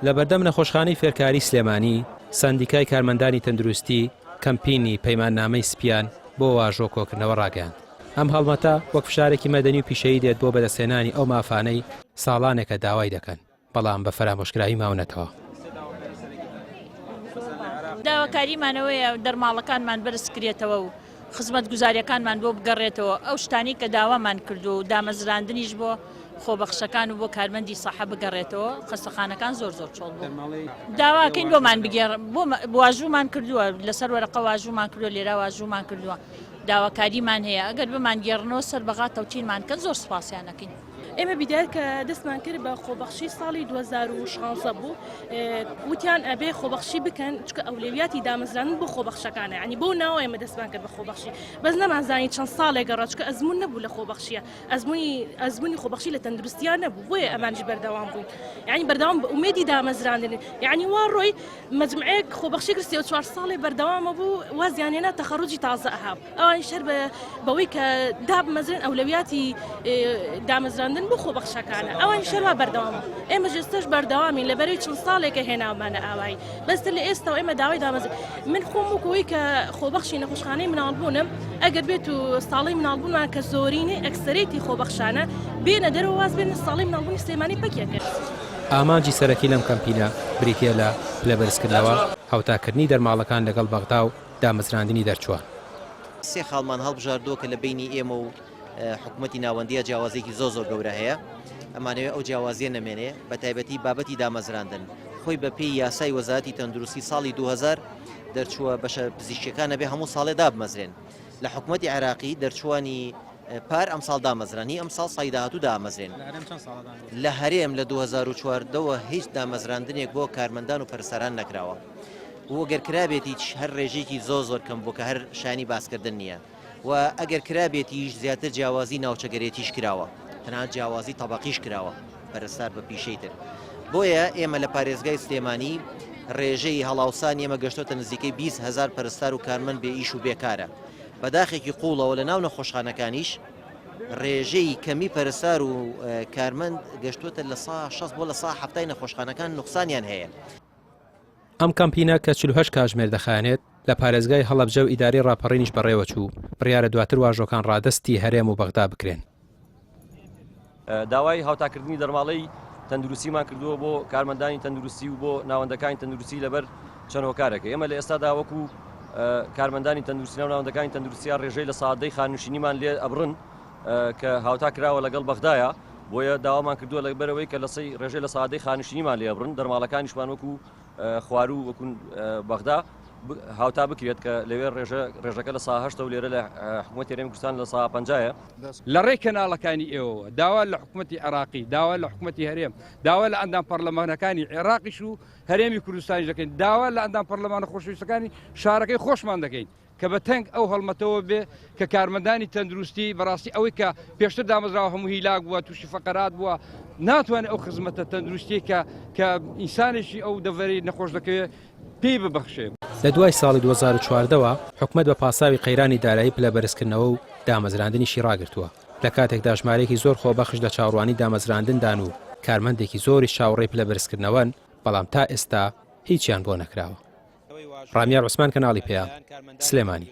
لە بەردەم نەخۆشخانەی فێرکاری سلێمانی، سەندیکای کارمەندانی تەندروستی کەمپینی پەیماننامەی سپیان بۆ واژۆ کۆکردنەوە ڕاگەیاند. ئەم هەڵمەتە وەک فشارێکی مەدەنی و پیشەیی دێت بۆ بەدەستهێنانی ئەو مافانەی ساڵانێکە داوای دەکەن. بەڵام بە فەرامۆشکراوی ماونەتەوە. داواکاریمان ئەوەیە دەرماڵەکانمان بەرزکرێتەوە و خزمەتگوزاریەکانمان بۆ بگەڕێتەوە، ئەو شتانەی کە داوامان کردووە و دامەزراندنیش بۆ خۆبەخشەکان و بۆ کارمەندی سەحە بگەڕێتەوە، خەستەخانەکان زۆر زۆر چۆڵ بوون. داواکەین بۆمان بگێڕ بۆ واژوومان کردووە لەسەر وەرەقە واژوومان کردووە لێرە واژوومان کردووە داواکاریمان هەیە ئەگەر بمانگێڕنەوە سەر بەغا تەوتینمان کەن زۆر سوپاسیان ئەکەین. ئێمە بیدایەت کە دەستمان کرد بە خۆبەخشی ساڵی 2016 بوو وتیان ئەبێ خۆبەخشی بکەن چکە ئەولەویاتی دامەزراندن بۆ خۆبەخشەکانە ینی بۆ ناوە ئێمە دەستمان کرد بە خۆبەخشی بەس نەمانزانی چەند ساڵێک گەڕا چکە ئەزمون نەبوو لە خۆبەخشیە ئەزمموی ئەزمموی خۆبەخشی لە تەندروستیان نەبوو بۆیە ئەمانش بەردەوام بووین یعنی بەردەوام بە ئومێدی دامەزراندن یعنی وا ڕۆی مەجمعەیەک خۆبەخشی کرد 34 ساڵێ بەردەوامە بوو وازیان هێنا تەخەڕوجی تازە ئەها ئەوانیش هەر بەوەی کە دابمەزرێن ئەولەویاتی دامەزراندن بۆ خۆبەخشەکانە ئەوانیش هەروا بەردەوام ئێمە ئێستاش بەردەوامین لە بەرەی چەند ساڵێکە هێناومانە ئاوایی بەستر لە ئێستا ئێمە داوای دامەز من خۆم وەکەوەی کە خۆبەخشی نەخۆشخانەی مناڵبوونم ئەگەر بێت و ساڵی مناڵبوونمان کە زۆرینەی ئەکسەرێتی خۆبەخشانە بێنە دەرەوە واز بێنە ساڵی مناڵبوونی سلێمانی پەکیەکە. ئامانجی سەرەکی لەم کەمپینە بریتییە لە پلەبەرزکردنەوە، هاوتاکردنی دەرماڵەکان لەگەڵ بەغدا و دامەزراندنی دەرچووان. سێ خاڵمان هەڵبژاردووە کە لە بەینی ئێمە و حکومەتی ناوەندیە جیاوازیەکی زۆر زۆر گەورە هەیە، ئەمانەوێ ئەو جیاوازیە نەمێنێ، بە تایبەتی بابەتی دامەزراندن خۆی بە پێی یاسای وەزارەتی تەندروستی ساڵی 2000 دەرچووە بەشە پزیشکیەکان ئەبێ هەموو ساڵێ دابمەزرێن لە حکومەتی عێراقی دەرچووانی پار ئەمساڵ دامەزران هی ئەمساڵ ساڵی داهاتوو دامەزرێن لە هەرێم لە 2014 ەوە هیچ دامەزراندنێک بۆ کارمەندان و پەرستاران نەکراوە. و گەر کرابێتیش هەر ڕێژەیەکی زۆر زۆر کەم بووە کە هەر شایانی باسکردن نییە و ئەگەر کرابێتیش زیاتر جیاوازی ناوچەگەرێتیش کراوە تەنانەت جیاوازی تەبەقیش کراوە پەرستار بە پیشەی تر بۆیە ئێمە لە پارێزگای سلێمانی ڕێژەی هەڵاوسانی ئێمە گەشتۆتە نزیکەی 20 هەزار پەرستار و کارمەند بێ ئیش و بێکارە بەداخێکی قوڵەوە لە ناو نەخۆشخانەکانیش ڕێژەی کەمی پەرستار و کارمەند گەشتوتە لە سا 60 بۆ لە سا هەفتای نەخۆشخانەکان نوقسانیان هەیە. ئەم کەمپینە کە 48 کاژمێر دەخایەنێت، لە پارێزگای هەڵەبجە و ئیدارەی ڕاپەڕینیش بەڕێوەچوو، بڕیارە دواتر واژۆکان ڕادەستی هەرێم و بەغدا بکرێن. داوای هاوتاکردنی دەرماڵەی تەندروستیمان کردووە بۆ کارمەندانی تەندروستی و بۆ ناوەندەکانی تەندروستی لەبەر چەند هۆکارێک ئێمە لە ئێستادا وەکو کارمەندانی تەندروستی ناو ناوەندەکانی تەندروستیا ڕێژەی لە سادەی خانشینیمان لێ ئەبڕن کە هاوتا کراوە لەگەڵ بەغدایە بۆیە داوامان کردووە لەبەرەوەی کە لەسەی ڕێژەی لە سادەی خانشینیمان لێ بڕن دەرماڵەکانیشمان وەکو خواروو وەکو بەغدا هاوتا بکرێت کە لەوێ ڕێژە ڕێژەکە لە سا هەشتە و لێرە لە حکوومەتی هەرێمی کوردستان لە سا پەنجایە. لە ڕێی کەناڵەکانی ئێوەوە داوا لە حکومەتی عێراقی، داوا لە حکومەتی هەرێم، داوا لە ئەندام پەڕلەمانەکانی عێراقیش و هەرێمی کوردستانیش دەکەین، داوا لە ئەندام پەڕلەمانە خۆشەویستەکانی شارەکەی خۆشمان دەکەین کە بە تەنگ ئەو هەڵمەتەوە بێ کە کارمەندانی تەندروستی بەڕاستی ئەوەی کە پێشتر دامەزراوە هەموو هیلاک بووە تووشی فەقەرات بووە ناتوانێت ئەو خزمەتە تەندروستیە کە کە ئینسانێکی ئەو دەڤەری نەخۆش دەکەوێت پێی ببەخشێ. لە دوای ساڵی 2014 وە حکومەت بە پاساوی قەیرانی دارایی پلە بەرزکردنەوە و دامەزراندنیشی ڕاگرتووە، لە کاتێکدا ژمارەیەکی زۆر خۆبەخش لە چاوەڕوانی دامەزراندندان و کارمەندێکی زۆریش چاوەڕێی پلە بەرزکردنەوەن، بەڵام تا ئێستا هیچیان بۆ نەکراوە. ڕامیار عوسمان کەناڵی پەیام، سلێمانی.